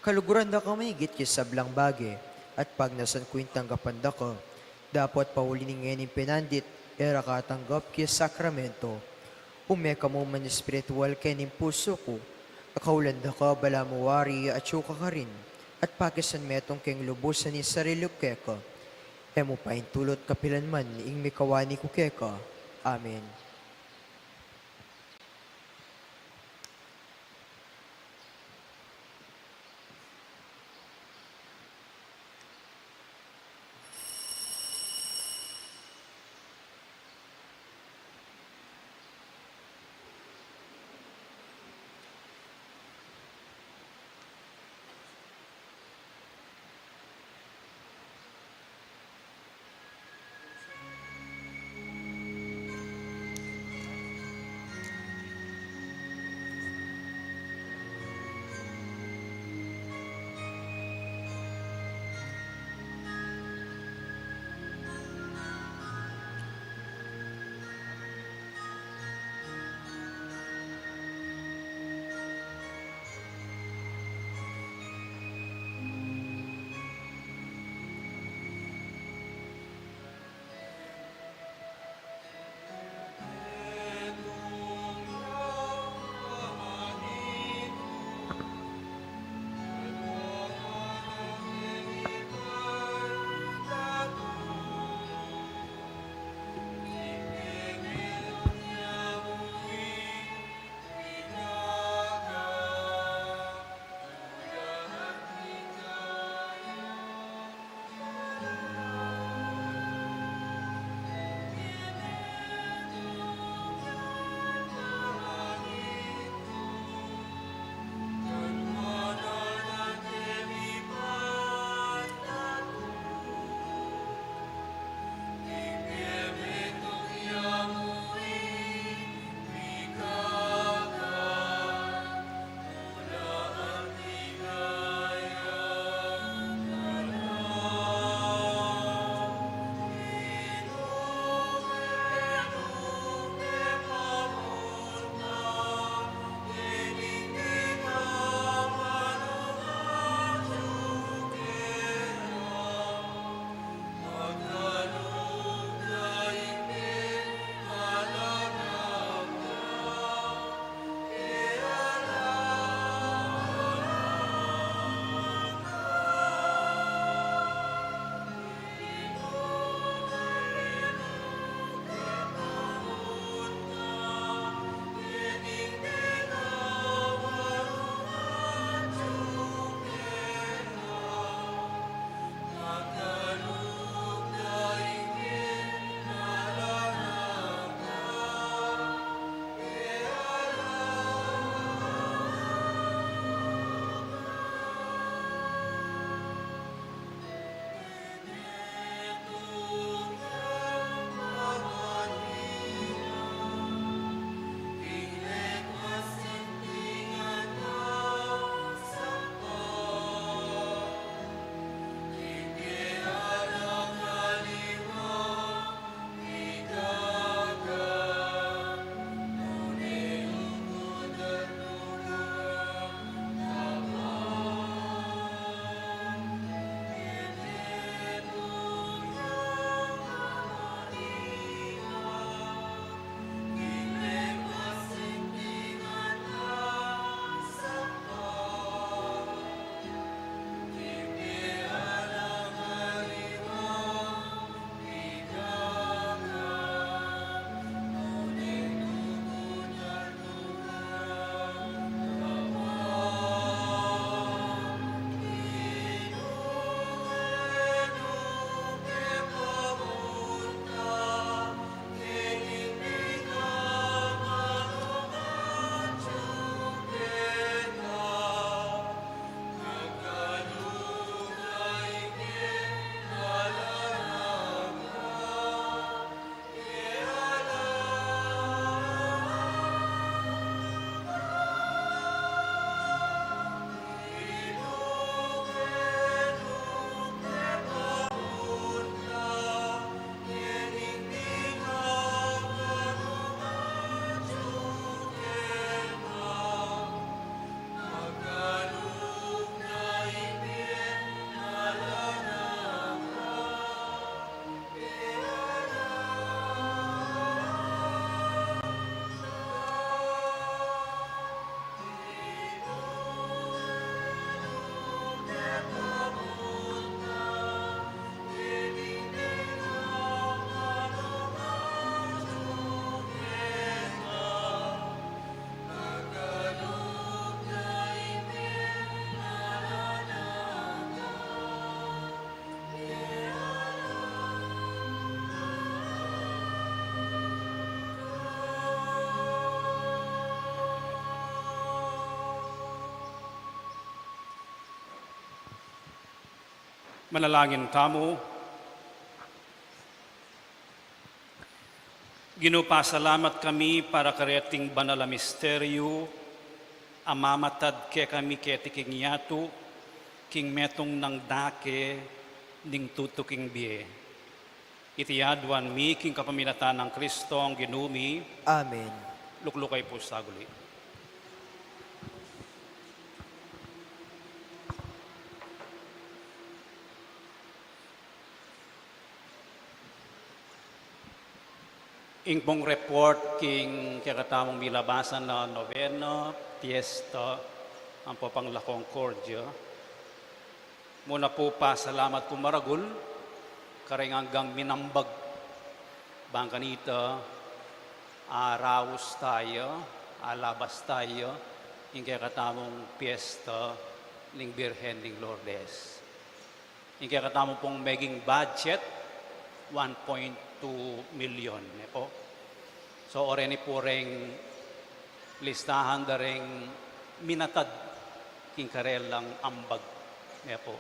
kaluguran da ka migit king sablang bage, at pagnasan ku ing tanggapan da ka. Dapot pauli ning ngening penandit, e ra ka tanggap king sakramento. Ume ka mu man espiritual king pusu ku, akaulan da ka balamu wari atyu ka karin, at pakisan metung keng lubusan ing sarili ku keka. E mu paintulut kapilan man ing mikawani ku keka. Amen. Manalangin tamu. Ginu, pasalamat kami para kareting banal a misteryu a mamatad kekami keti king yatu, king metung nang dake ning tutuking bie. Iti aduan mi king kapamilatan nang Kristong Ginu mi. Amen. Luklukay pu sa guli. Ing pung report king kekatamung milabasan a nobena, piesta, ampo pang La Concordia. Muna pu, pasalamat kung maragul kareng anggang minambag. Bang kanita, araus taya, alabas taya ing kekatamung piesta ning Birhen ning Lourdes. Ing kekatamung pung meging budget, one point two million, ne pu. So, oreni pu reng listahan da reng minatad king karelang ambag, ne pu.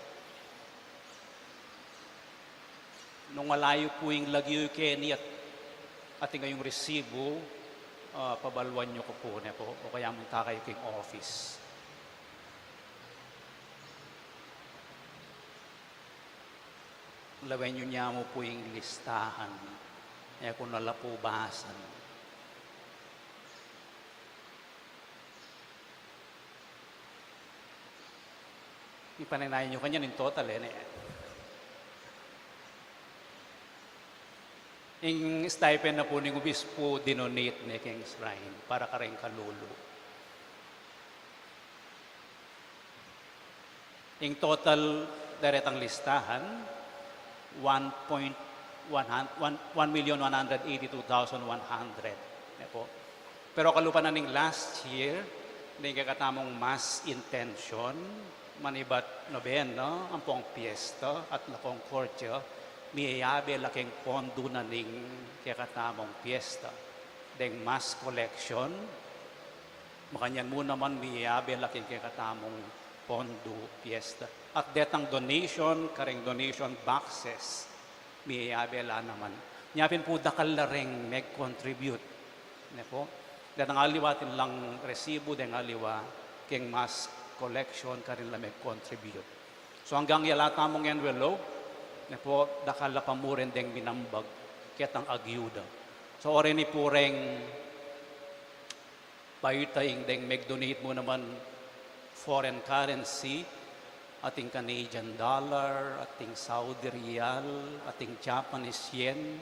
Nung ala yu pu ing lagyu keni at atin kayung resibu, ah, pabaluan yu ku pu, ne pu, o kaya munta kayu king office. Lawen yu ne mu pu ing listahan, e ku na la pu basan. Ipanenay yu kanyan ing total, e, ne. Ing stipend na pu ning obispu dinonate ne king shrine para kareng kalulu. Ing total daretang listahan, one point one hundred, one, one million one hundred eighty-two thousand one hundred, ne pu. Pero kalupa na ning last year, ning kekatamung mass intention, manibat nobena, ampong piesta, at La Concordia, miyabe la keng pondu na ning kekatamung piesta. Deng mass collection, makanyan mu naman miyabe la keng kekatamung pondu piesta. At detang donation, kareng donation boxes, miyabe la naman. Nya pin pu dakal la reng meg-contribute, ne pu. Detang aliwa atin lang resibu, deng aliwa keng mass collection, karin la meg-contribute. So anggang yala tamung envelope, ne pu, dakal la pa mu rin deng minambag ketang agyuda. So oreni pu reng bayu ta ing deng meg-donate mu naman foreign currency, ating Canadian dollar, ating Saudi riyal, ating Japanese yen,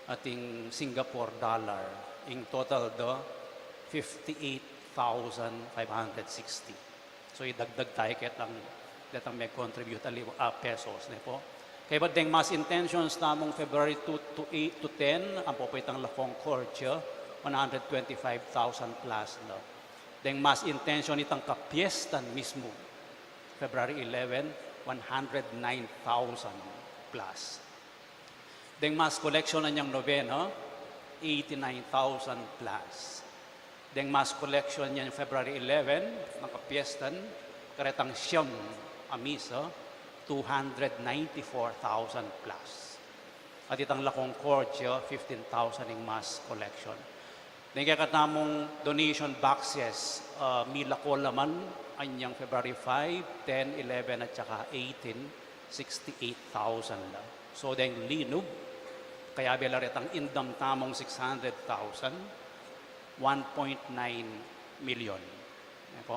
ating Singapore dollar. Ing total da fifty-eight thousand five hundred sixty. So idagdag taya ketang, detang meg-contribute aliwa, ah, pesos, ne pu. Kaybat deng mass intentions tamung February two to eight to ten, ampo pu itang La Concordia, one hundred twenty-five thousand plus la. Deng mass intention itang kapiestan mismu, February eleven, one hundred nine thousand plus. Deng mass collection nang novena, eighty-nine thousand plus. Deng mass collection nang February eleven, nang kapiestan, karetang siyam a misa, two hundred ninety-four thousand plus. At itang La Concordia, fifteen thousand ing mass collection. Deng kekatamung donation boxes, ah, milako la man, anyang February five, ten, eleven, at saka eighteen, sixty-eight thousand la. So, deng linub, kayabe la retang indam tamung six hundred thousand, one point nine million. Yan pu.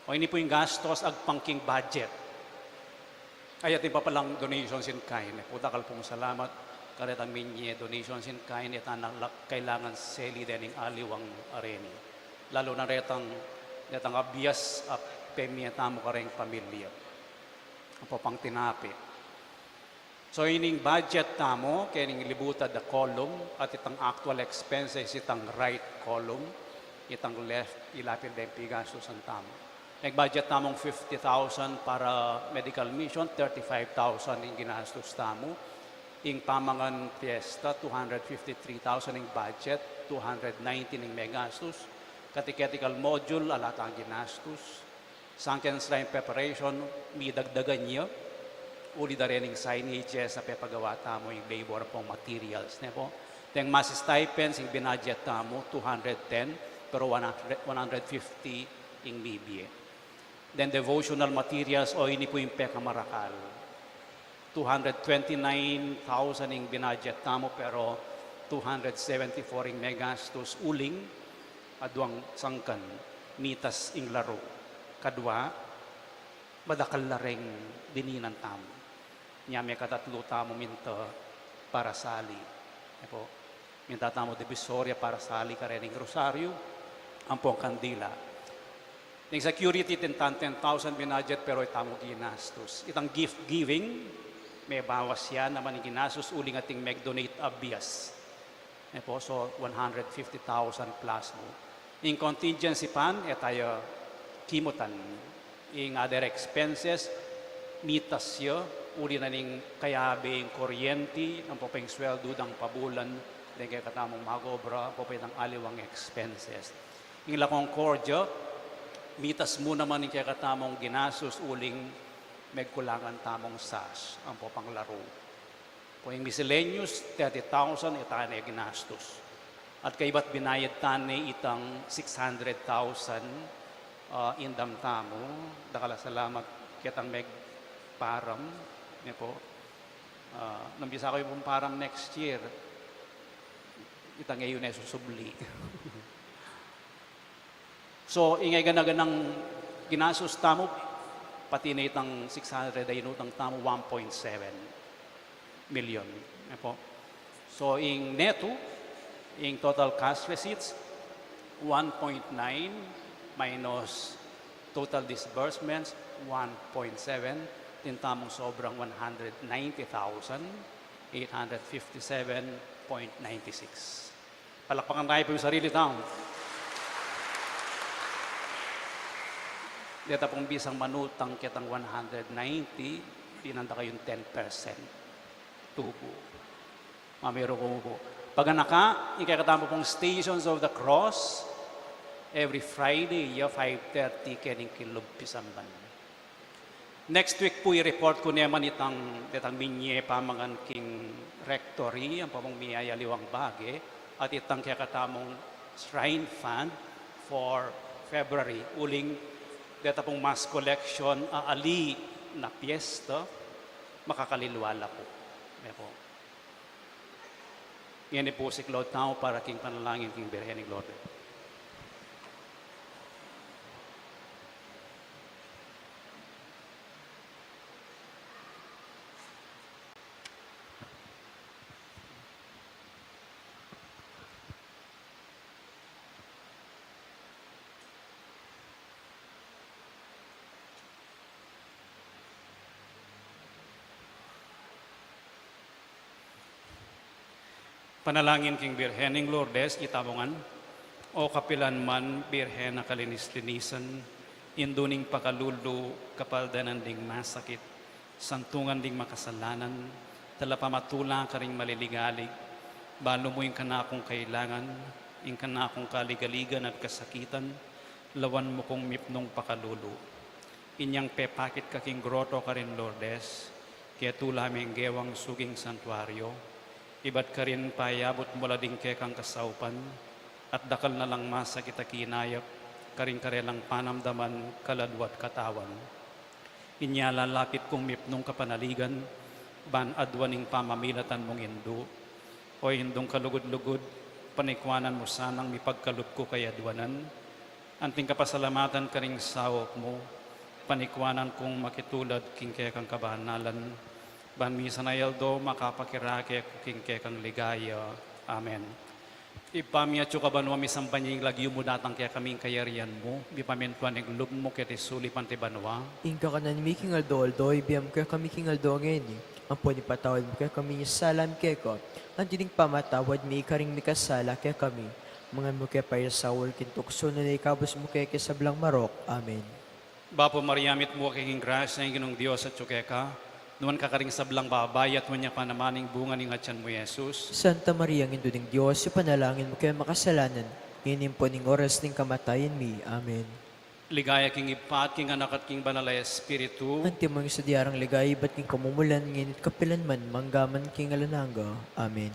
O, ini pu ing gastos agpang king budget. Ay, atin pa palang donations in kind. Pu, dakal pung salamat karetang minye donations in kind, e ta na la kailangan seli dening aliwang areni. Lalu na retang, detang abias a pemie tamu kareng pamilya. Ampong pang tinape. So, ining budget tamu, kening libutad a column, at itang actual expenses, itang right column, itang left, ila pin deng pigastusan tamu. Nag-budget tamung fifty thousand para medical mission, thirty-five thousand ing ginastos tamu. Ing pamangan piesta, two hundred fifty-three thousand ing budget, two hundred nineteen ing megastos. Catechetical module, ala tang ginastos. Sunken shrine preparation, midagdagan ya. Uli da rin ing signages a pepagawa tamu, ing labor ampong materials, ne pu. Deng mass stipends, ing binudget tamu, two hundred ten, pero one hundred, one hundred fifty ing mibie. Then devotional materials, o ini pu ing pekamarakal. Two hundred twenty-nine thousand ing binudget tamu, pero two hundred seventy-four ing megastus uling aduang sangkan, mitas ing laru. Kadua, madakal la ring dininan tamu. Nya mekatatlu tamu minta para sali. E pu, minta tamu divisoria para sali kareng rosaryo ampong kandila. Deng security, ten, ten thousand binudget, pero e tamu ginastus. Itang gift giving, mebawas ya naman ing ginastus uling ating meg-donate a bias. E pu, so one hundred fifty thousand plus mu. Ing contingency fund, e taya kimutan. Ing other expenses, mitas ya, uli na ning kayabe ing kuryenti, ampo pa ing sweldu dang pabulan, deng kekatamung mag-obra, ampo pa itang aliwang expenses. Ing La Concordia, mitas mu naman ing kekatamung ginastus uling megkulangan tamung sash, ampo pang laru. Pu ing miscellaneous, thirty thousand, e taya ne ginastus. At kaybat binayad tane itang six hundred thousand, ah, indam tamu, dakal a salamat ketang megparam, ne pu. Ah, nung bisa kayu pung param next year, itang e yu ne susubli. So, ing e gana-ganang ginastus tamu, pati ne itang six hundred a inutang tamu, one point seven million. E pu. So, ing neto, ing total cash receipts, one point nine minus total disbursements, one point seven, atin tamung sobrang one hundred ninety thousand eight hundred fifty-seven point ninety-six. Palakpakan tamu pu ing sarili tamu. Deta pung bisang manutang ketang one hundred ninety, dinan da kayung ten percent. Tubu. Mamiru ku pu. Paganaka, ing kekatamu pung Stations of the Cross, every Friday, ya five thirty keni king lub pisamban. Next week pu, i-report ku naman itang, detang minye pamangan king rectory, ampo mung miyayaliwang bage, at itang kekatamung shrine fund for February, uling deta pung mass collection, a, ali na piyesta, makakalilwa la pu. Ayan pu. Ngeni pu, siklaud tamu para king panalangin king Birhen ning Lourdes. Panalangin king Birhen ning Lourdes, itamu ngan. O kapilan man Birhen a kalinis-linisan, indu ning pakalulu, kapaldanan ding masakit, santungan ding makasalanan, talapamatula karing maliligalig, balu mu ing kanakung kailangan, ing kanakung kaligaligan at kasakitan, lawan mu kung mipnung pakalulu. Inyang pepakit ka king groto karin Lourdes, ketula me ing gewang suging santuario, ibat karin payabut mu la ding kekang kasaupan, at dakal na lang masakit a kinayap, karing karelang panamdaman, kaladua at katawan. Inya lalapit kung mipnung kapanaligan, ban aduan ing pamamilatan mung indu. O Indung kalugud-lugud, panikuanan mu sanang mipagkalub ku kay aduanan, anting kapasalamatan karing saup mu, panikuanan kung makitulad king kekang kabanalan, ban misan a aldo makapakirake ku king kekang ligaya. Amen. Ibpa mi atsu ka banua, misamban ya ing lagyu mu, datang kekami ing kayarian mu, mipamintuan ing lub mu keti sulip anti banua. Ing kakanan mi king aldo-aldo, ibie mu kekami king aldo ngeni, ampon ipatawad mu kekami ing sala mi keka, anti ding pamatawad mi karing mikasala kekami. Manga e mu ke paisaul king tuksu, nune ikabus mu kami king sablang marok. Amen. Bapu Maria, mitmu ka king grasya, ing Ginung Dios atsu keka, nuan ka karing sablang babai, at nuan ya pa naman ing bunga ning atian mu, Jesus. Santa Maria, Indu ning Dios, ipanalangin mu kami makasalanan, ngeni ampon king oras ning kamatayan mi. Amen. Ligaya king Ibpa, at king Anak, at king Banal a Espiritu. Antimo ing sadya rang ligaya ibat king kamumulan, ngeni at kapilan man, mangga man king alang angga. Amen.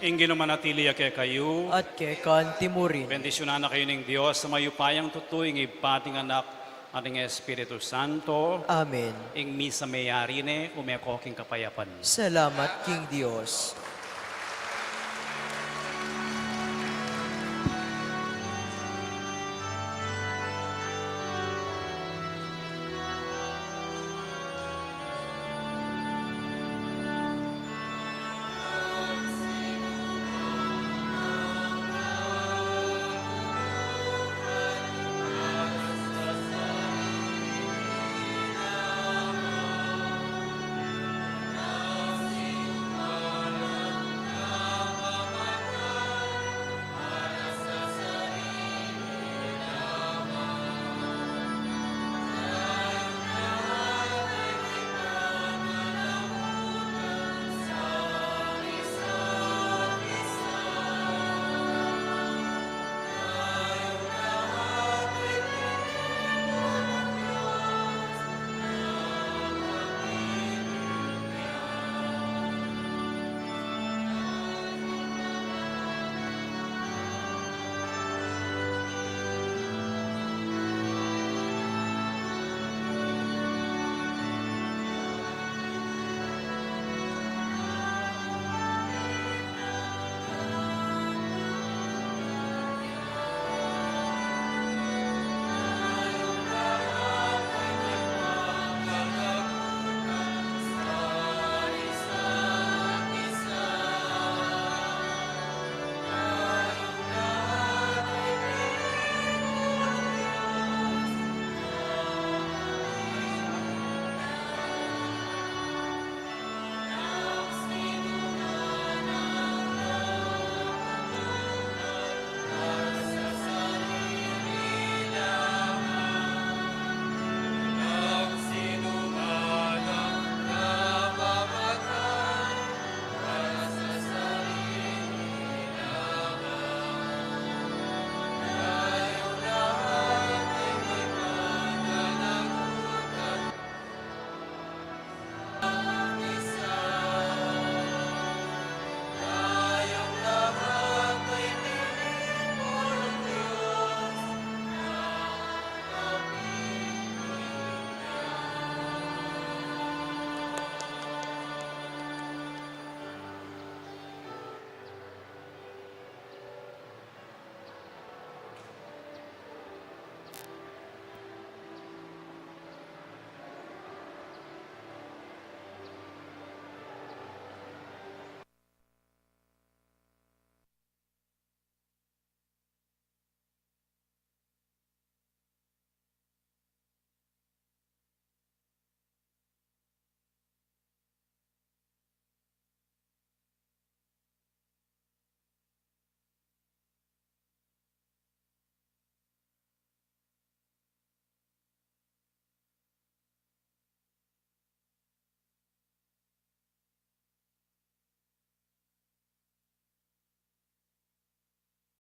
Ing Ginu manatili ya kekayu. At keka anti mu rin. Bendisyunan na kayu ning Dios a mayupayang tutu, ing Ibpa, at ing Anak, at ing Espiritu Santo. Amen. Ing misa meyari ne, ume ko king kapayapan. Salamat king Dios.